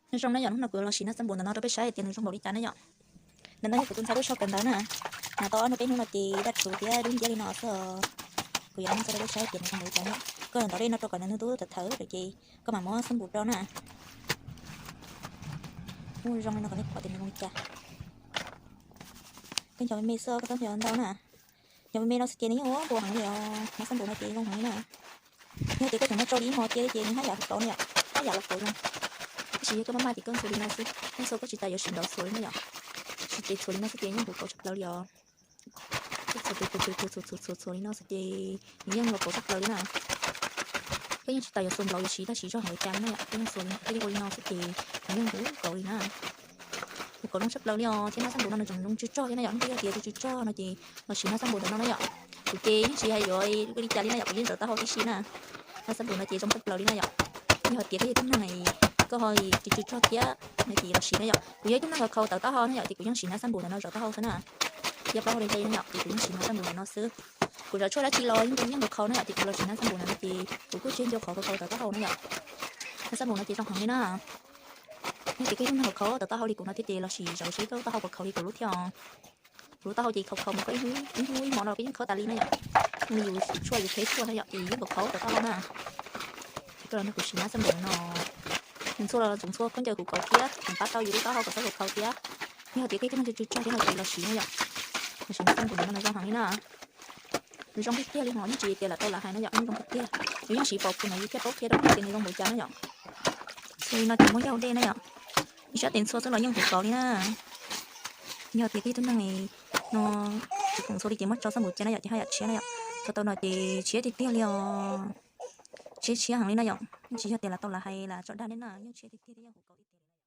Nws zoo na yom, hnub no kuv los sim nab xab npum ntawm no rau peb saib tias nws zoo npaum li cas na yom. Ntawm no yog kuv tus ntxhais lub tsho kawm ntawv na. Nws tau ob hnub peb hnub no ces daj rhuv thiab dub nciab li no xwb. Kuv yuav muab tso rau peb saib tias nws zoo npaum li cas na. Koj ntov li no rau kom nws nug tub tawm thawv lawm ces koj mam muab xab npum rau na. Ub, zoo li no kom nej pom tias nws zoo li cas. Koj nco me me xwb, koj txhob nco ntau na. Nco me me no xwb ces nws yeej ua npaum heev li os, nab xab npum no ces zoo heev li na. Yog tias koj tseem muab tsau li ib hmo cia li ces nws haj yam kauv na yom, haj yam los kauv zoo. Tab sis yog koj maj maj ces koj ntxhua li no xwb, koj ntxhua koj tsis tas yuav sim ntaus txhuam li na yom. Tsis ces txhuam li no xwb ces yeej kauv kauv tshaj plaws li os. Koj txhuam txhuam txhuam txhuam txhuam txhuam li no xwb ces nws yeej los kauv tshaj plaws li na. Koj yeej tsis tas yuav xuas nplaum yuav siv tag siv zog npaum cas li na yom, koj yeej xuas li no, koj yeej ua li no xwb ces nws yeej huv kauv li na. Huv kauv zoo tshaj plaws li os, thiab nab xab npum no nws tseem zoo tsw tsog thiab na yom, nws yog tias tsw tsw tsog no ces los siv nab xab npum ntawm no na yom. Kuv ces yeej tsis hais yuav li cas li na yom, kuv yeej zawv taub hau tib si na. Nab xab npum no ces zoo tshaj plaws li na yom. Yog tias koj yog tib neeg koj ho tsw tsw tsog thiab no ces los siv na yom. Kuv yog ib tug neeg khaus tawv taub hau na yom, ces kuv yeej siv nab xab npum ntawm no zawv taub hau xwb na. Thiab plaub hau deb deb na yom, ces kuv yeej siv nab xab npum ntawm no xwb. Kuv zawv tshuaj dab tsi los yeej yeej khaus na yom, ces kuv los siv nab xab npum ntawm no ces kuv kuj tseg ncua qhov khaus tawv taub hau na yom. Nab xab npum no ces zoo heev li na. Yog tias koj yog ib tug neeg khaus tawv taub hau li kuv no thiab ces los sim zawv seb koj taub hau puas khaus li kuv lub thiab os. Kuv lub taub hau ces khaus khaus mus koj ib hnub ib hmo no koj yeej khawb tas li na yom. Yus tshuaj yus qheb tshuaj na yom ces yeej khaus khaus tawv taub hau na. Ces koj los nrog kuv siv nab xab npum no. Nws ntxhua los tsoom ntxhua khaub ncaws kuv kauv thiab, nws pab tau yus lub taub hau kom txhob khaus thiab. Yog tias koj yog ib tug neeg tsw tsw tsog thiab no ces los siv na yom. Los siv nab xab npum ntawm no zoo heev li na. Nws zoo tiag tiag li hos yeej tsis tias lam tau lam hais na yom, nws zoo tiag tiag. Nws yeej siv pom kuv no yus thiaj paub qhia rau koj tias nws zoo npaum cas na yom. Ntxhua li no ces muab yaj dej na yom. Ib sab tes ntxhua xwb los yeej huv kauv li na. Yog tias koj yog ib tug neeg no tsis khoom ntxhua li ces muab tso xab npum cia na yom, ces haj yam tshiab na yom. Txhua tau no ces tshiab tiag tiag li os. Tshiab tshiab heev li na yom, yeej tsis yog tias lam tau lam hais lam tso dag nej na, yeej tshiab tiag tiag thiab yeej huv kauv tiag tiag li.